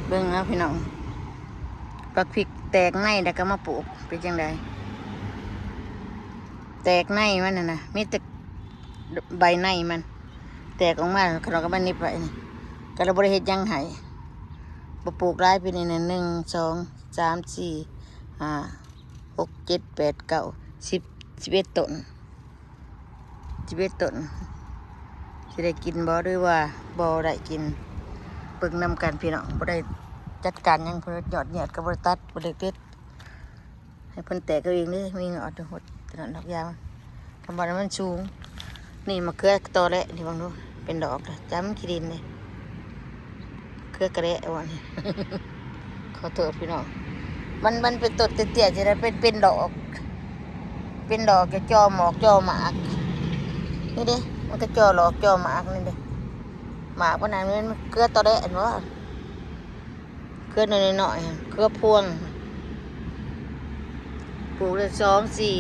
ເບິ່ງເອົາພີ່ນ້ອງ ບັກພິກແຕກໃນແລ້ວກໍມາປູກ ເປັນຈັ່ງໃດ? ແຕກໃນມັນຫັ້ນນະ ມີແຕ່ໃບໃນມັນແຕກອອກມາ ເຂົາກໍມາໜິບໄວ້ນີ້ ກໍເລີຍບໍ່ໄດ້ເຮັດຫຍັງໃຫ້ ບໍ່ປູກຫຼາຍປີນີ້ນະ ໜຶ່ງ ສອງ ສາມ ສີ່ ຫ້າ ຫົກ ເຈັດ ແປດ ເກົ້າ ສິບ ສິບເອັດຕົ້ນ ສິບເອັດຕົ້ນ ຊິໄດ້ກິນບໍ່ ຫຼືວ່າບໍ່ໄດ້ກິນ ເບິ່ງນຳກັນພີ່ນ້ອງ ບໍ່ໄດ້ຈັດການຫຍັງ ເພິ່ນຍອດຍອດກໍບໍ່ໄດ້ຕັດ ບໍ່ໄດ້ເດັດ ໃຫ້ເພິ່ນແຕກເອົາເອງເດ້ ມີຍອດຢູ່ຫົດ ແຕ່ນັ້ນດອກຢາ ຄຳວ່າມັນສູງ ນີ້ມະເຂືອຕໍແລະ ນີ້ເບິ່ງດູ ເປັນດອກລະ ຈຳຂີ້ດິນເດ້ ເຂືອກະແລະວ່ານີ້ ຂໍໂທດພີ່ນ້ອງ ມັນ ມັນເປັນຕົ້ນເຕ້ຍໆ ຈັ່ງໃດ ເປັນ ເປັນດອກ ເປັນດອກ ຈະຈ່ອມອອກ ຈ່ອມາກ ນີ້ເດ້ ມັນກໍຈ່ອດອກ ຈ່ອມາກ ນີ້ເດ້ ໝາກມັນນັ້ນ ແມ່ນເຂືອຕໍແລະ ເຫັນບໍ່? ເຂືອໜ່ວຍນ້ອຍໆ ເຂືອພວງ ປູກໄດ້ສອງ ສີ່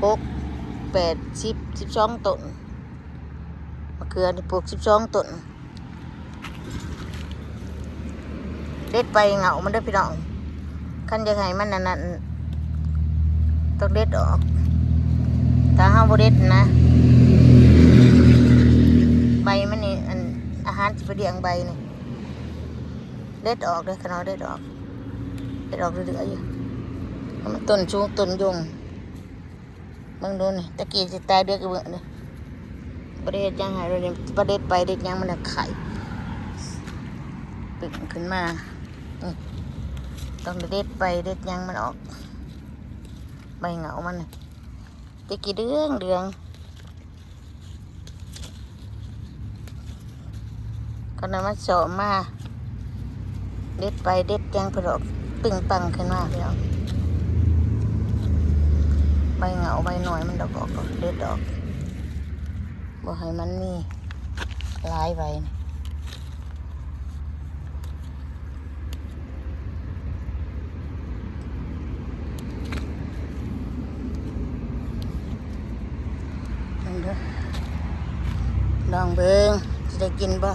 ຫົກ ແປດ ສິບ ສິບສອງຕົ້ນ ມະເຂືອນີ້ປູກສິບສອງຕົ້ນ ເດັດໃບເຫງົ້າມັນເດີພີ່ນ້ອງ ຄັນຢາກໃຫ້ມັນອັນນັ້ນ ຕ້ອງເດັດອອກ ຖ້າເຮົາບໍ່ເດັດນະ ໃບມັນນີ້ ອັນ ອາຫານຊິໄປລ້ຽງໃບນີ້ ເດັດອອກເດີ ຂະນ້ອຍເດັດອອກ ເດັດອອກເລື້ອຍໆຢູ່ ມັນຕົ້ນສູງຕົ້ນຍົງ ເບິ່ງດູນີ້ ຕະກີ້ຊິຕາຍເດືອກເບິ່ງນີ້ ບໍ່ໄດ້ເຮັດຫຍັງໃຫ້ເລີຍນີ້ ບໍ່ເດັດໃບເດັດຫຍັງມັນນະໄຂ່ ປຶ້ງຂຶ້ນມາ ນີ້ ຕ້ອງໄດ້ເດັດໃບເດັດຫຍັງມັນອອກ ໃບເຫງົ້າມັນນີ້ ຕະກີ້ເດືອງໆ ຄັນເອົາມາຊອມມາ ເດັດໄປເດັດຫຍັງເພິ່ນອອກ ປຶ້ງປັງຂຶ້ນມາພີ່ນ້ອງ ໃບເຫງົ້າໃບໜ່ວຍມັນດອກອອກ ເດັດອອກ ບໍ່ໃຫ້ມັນມີຫຼາຍໃບນີ້. ລອງເບິ່ງ ຊິໄດ້ກິນບໍ່?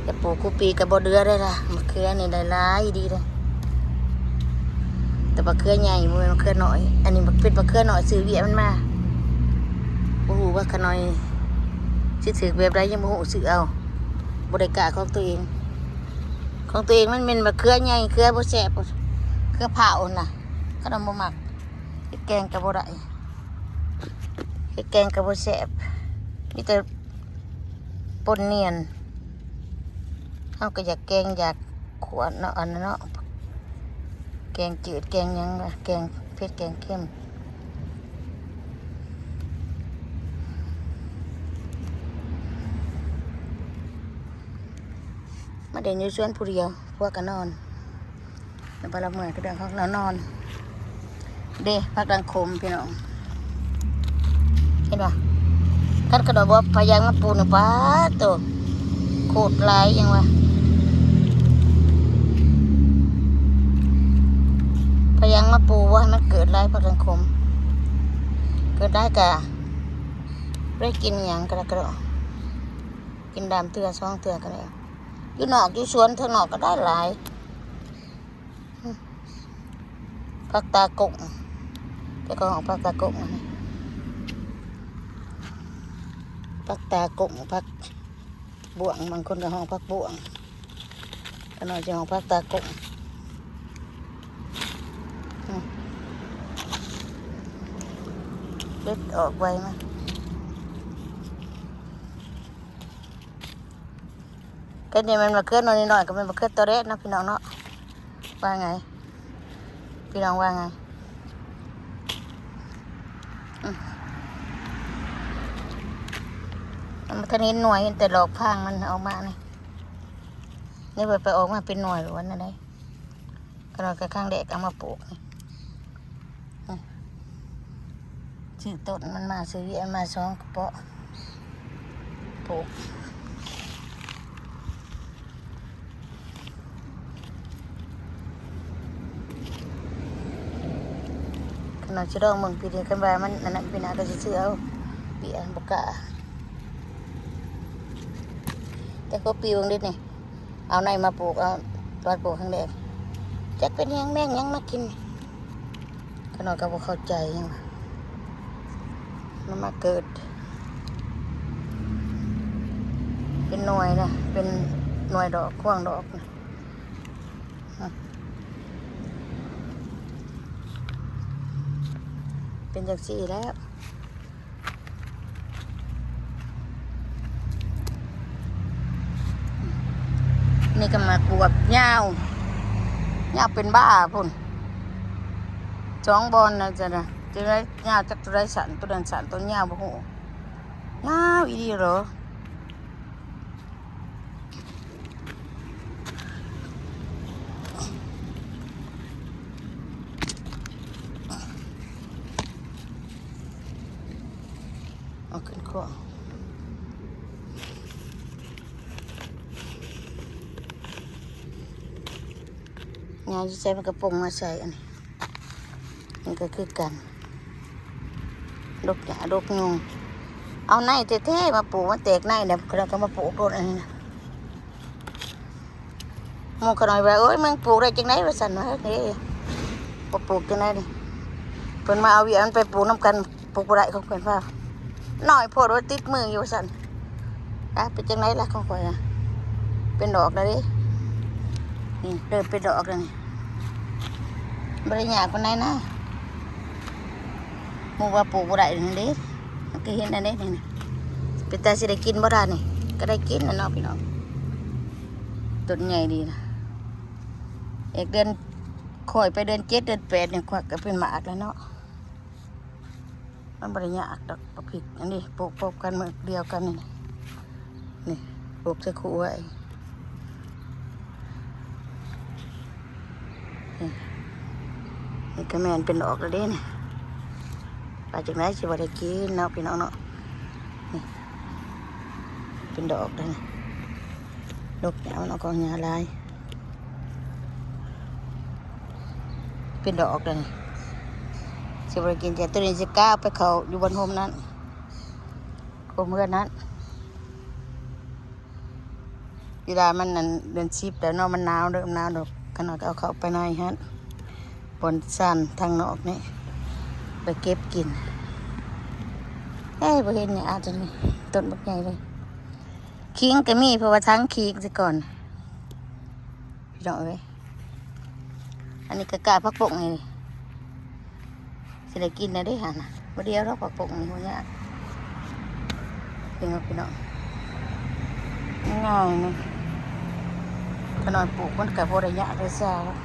ຈະປູກຄູ່ປີກໍບໍ່ເຫຼືອໄດ້ລະ ມະເຂືອນີ້ໄດ້ຫຼາຍດີເດ້ ແຕ່ມະເຂືອໃຫຍ່ ບໍ່ແມ່ນມະເຂືອນ້ອຍ ອັນນີ້ເປັນມະເຂືອນ້ອຍ ຊື້ວຽກມັນມາ ບໍ່ຮູ້ວ່າຂະນ້ອຍຊິຖືກແບບໃດ ຍັງບໍ່ຮູ້ ຊື້ເອົາ ບໍ່ໄດ້ກ້າຂອງຕົວເອງ ຂອງຕົວເອງມັນແມ່ນມະເຂືອໃຫຍ່ ເຂືອບໍ່ແຊບ ເຂືອເຜົານະ ຂະນ້ອຍບໍ່ມັກ ເຮັດແກງກໍບໍ່ໄດ້ ເຮັດແກງກໍບໍ່ແຊບ ມີແຕ່ປົນນຽນ ເຮົາກໍຢາກແກງ ຢາກຂົ້ວເນາະ ອັນນັ້ນເນາະ ແກງຈືດ ແກງຫຍັງລະ ແກງເຜັດ ແກງເຄັມ ມາເດີນຢູ່ສວນຜູ້ດຽວ ຜົວກໍນອນ ແລ້ວບັດລະເມື່ອຍກໍເລື່ອງຂອງລາວນອນ ເດ້ ຜັກດັງຂົມພີ່ນ້ອງ ເຫັນບໍ່? ຄັນຂະນ້ອຍບໍ່ພະຍັງມາປູນີ້ ປາດໂທ້ ໂຄດຫຼາຍ ຍັງວ່າ ພະຍັງມາປູບໍ່ໃຫ້ມັນເກີດຫຼາຍ ຜັກດັງຂົມ ເກີດຫຼາຍກະບໍ່ໄດ້ກິນຫຍັງ ກະລະກະດອ ກິນດຳເທື່ອສອງເທື່ອກໍໄດ້ ຢູ່ນອກຢູ່ສວນທາງນອກກໍໄດ້ຫຼາຍ ຜັກຕາກົງ ເຈົ້າຂອງຜັກຕາກົງ ຜັກຕາກົງ ຜັກບ້ວງ ບາງຄົນກໍຮ້ອງຜັກບ້ວງ ຂະນ້ອຍຊິຮ້ອງຜັກຕາກົງ ອືມ ເດັດອອກໄວມາ ກໍນີ້ແມ່ນມະເຂືອໜ່ວຍນ້ອຍໆ ກໍແມ່ນມະເຂືອຕອແລະເນາະ ພີ່ນ້ອງເນາະ ວ່າໄງ? ພີ່ນ້ອງວ່າໄງ? ອືມ ມັນບໍ່ທັນເຫັນໜ່ວຍ ເຫັນແຕ່ດອກພາງມັນອອກມານີ້ ນີ້ໄປ ໄປອອກມາເປັນໜ່ວຍ ຫຼືວ່າແນວໃດ? ກໍ ກໍຄັ້ງແລກເອົາມາປູກນີ້ ອືມ ຊື້ຕົ້ນມັນມາ ຊື້ວຽກມັນມາສອງກະເປາະ ປູກ ຄັນວ່າຊິລອງເບິ່ງປີນີ້ ຄັນວ່າມັນອັນນັ້ນ ປີໜ້າກໍຊິຊື້ເອົາ ເບ້ຍບໍ່ກ້າ ແຕ່ກໍປີເບິ່ງເດ້ນີ້ ເອົາໃນມາປູກ ເອົາ ບາດໂບກຄັ້ງແລກ ຈັກເປັນຫຍັງ ແມງຫຍັງມາກິນ. ຂະນ້ອຍກໍບໍ່ເຂົ້າໃຈຫຍັງ ມັນມາເກີດເປັນໜ່ວຍນະ ເປັນໜ່ວຍດອກ ພວງດອກນະ ເປັນຈັ່ງຊີ້ແລ້ວ. ນີ້ກໍໝາກບວບຍາວ ຍາວເປັນບ້າພຸ້ນ ສອງບ່ອນນະ ຈັ່ງໃດ ຈັ່ງໃດຍາວ ຈັກຕົວໃດສັ້ນ ຕົວນັ້ນສັ້ນ ຕົວຍາວ ບໍ່ຮູ້ ຍາວອີ່ຫຼີເດີ. ເອົາຂຶ້ນຄອ ຍາຢູ່ໃສ ມັນກະປົງມາໃສ່ ອັນນີ້ ນີ້ກໍຄືກັນ ດົກຫຍ້າດົກຍຸງ ເອົາໃນແທ້ໆມາປູກ ມາແຕກໃນແລ້ວ ແລ້ວກໍມາປູກໂລດ ອັນນີ້ນະ. ໝູ່ຂະນ້ອຍວ່າ ໂອ້ຍ ມຶງປູກໄດ້ຈັ່ງໃດ ວ່າຊັ້ນ ວ່າ ເອີ ບໍ່ປູກຈັ່ງໃດນີ້ ເພິ່ນມາເອົາວຽກ ມັນໄປປູກນຳກັນ ປູກບໍ່ໄດ້ ຂອງເພິ່ນວ່າ ນ້ອຍໂພດ ວ່າຕິດມືຢູ່ ວ່າຊັ້ນ. ອາ ເປັນຈັ່ງໃດລະ ຂອງຂ້ອຍນະ ເປັນດອກແລ້ວເດ້ ນີ້ ເລີ່ມເປັນດອກແລ້ວນີ້ ບໍ່ໄດ້ຍາກປານໃດນະ. ໝູ່ວ່າປູກບໍ່ໄດ້ນັ້ນເດ້ ມັນກໍເຫັນອັນນີ້ນີ້ນະ ເປັນຕາຊິໄດ້ກິນບໍ່ລະນີ້ ກໍໄດ້ກິນແລ້ວເນາະພີ່ນ້ອງ ຕົ້ນໃຫຍ່ດີນະ. ອີກເດືອນ ຄ່ອຍໄປເດືອນເຈັດເດືອນແປດນີ້ ຂ້ອຍກໍເປັນໝາກແລ້ວເນາະ ມັນບໍ່ໄດ້ຍາກດອກ ບັກພິກ ອັນນີ້ປູກພົບກັນມື້ດຽວກັນນີ້ ນີ້ ປູກໃສ່ຄູ່ໄວ້ ນີ້ ນີ້ກໍແມ່ນເປັນດອກແລ້ວເດ້ນີ້ ວ່າຈັ່ງໃດຊິບໍ່ໄດ້ກິນເນາະພີ່ນ້ອງເນາະ ນີ້ ເປັນດອກແລ້ວນີ້ ດົກຫຍ້າມັນອອກ ກໍຫຍ້າຫຼາຍ ເປັນດອກແລ້ວນີ້ ຊິບໍ່ໄດ້ກິນ ແຕ່ໂຕນີ້ຊິກະເອົາໄປເຂົ້າຢູ່ບ່ອນໂຮມນັ້ນ ໂຮມເຮືອນນັ້ນ. ເວລາມັນນັ້ນເດືອນສິບແລ້ວເນາະ ມັນໜາວ ເລີ່ມໜາວແລ້ວ ຂະນ້ອຍກໍເອົາເຂົ້າໄປໃນຫັ້ນ ບ່ອນຊານທາງນອກນີ້ ໄປເກັບກິນ. ເອີຍ ບໍ່ເຫັນຫຍັງ ອາດຈະນີ້ ຕົ້ນບັກໃຫຍ່ເລີຍ ຂີງກໍມີ ເພາະວ່າທັງຂີງແຕ່ກ່ອນ ພີ່ນ້ອງເອີຍ. ອັນນີ້ກໍກະຜັກບົ້ງນີ້ ຊິໄດ້ກິນແລ້ວເດ້ຫັ້ນນະ ບໍ່ດຽວດອກ ຜັກບົ້ງນີ້ບໍ່ຍາກ ເຫັນບໍ່ພີ່ນ້ອງ ງ່າຍໆ ນີ້ ຂະນ້ອຍປູກມັນກໍບໍ່ໄດ້ຍາກໄດ້ຊາດອກ.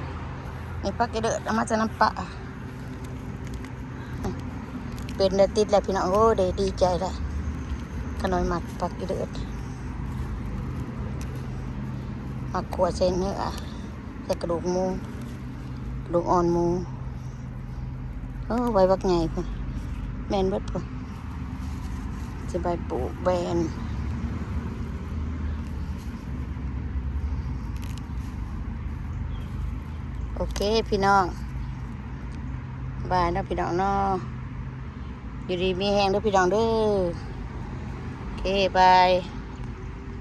ນີ້ຜັກອີເລີດ ເອົາມາຈາກນ້ຳປາ ເປັນແລ້ວ ຕິດແລ້ວພີ່ນ້ອງເອີຍ ໄດ້ດີໃຈແລ້ວ. ຂະນ້ອຍມັກຜັກອີເລີດ ມັກຂົ້ວໃສ່ເນື້ອ ໃສ່ກະດູກໝູ ກະດູກອ່ອນໝູ. ເອີ ໃບບັກໃຫຍ່ພຸ້ນ ແມ່ນເບິດພຸ້ນ ຊິໃບປູກ ໃບອັນ ໂອເຄພີ່ນ້ອງ ບາຍເນາະພີ່ນ້ອງເນາະ ຢູ່ດີມີແຮງເດີພີ່ນ້ອງເດີ ໂອເຄ ບາຍ.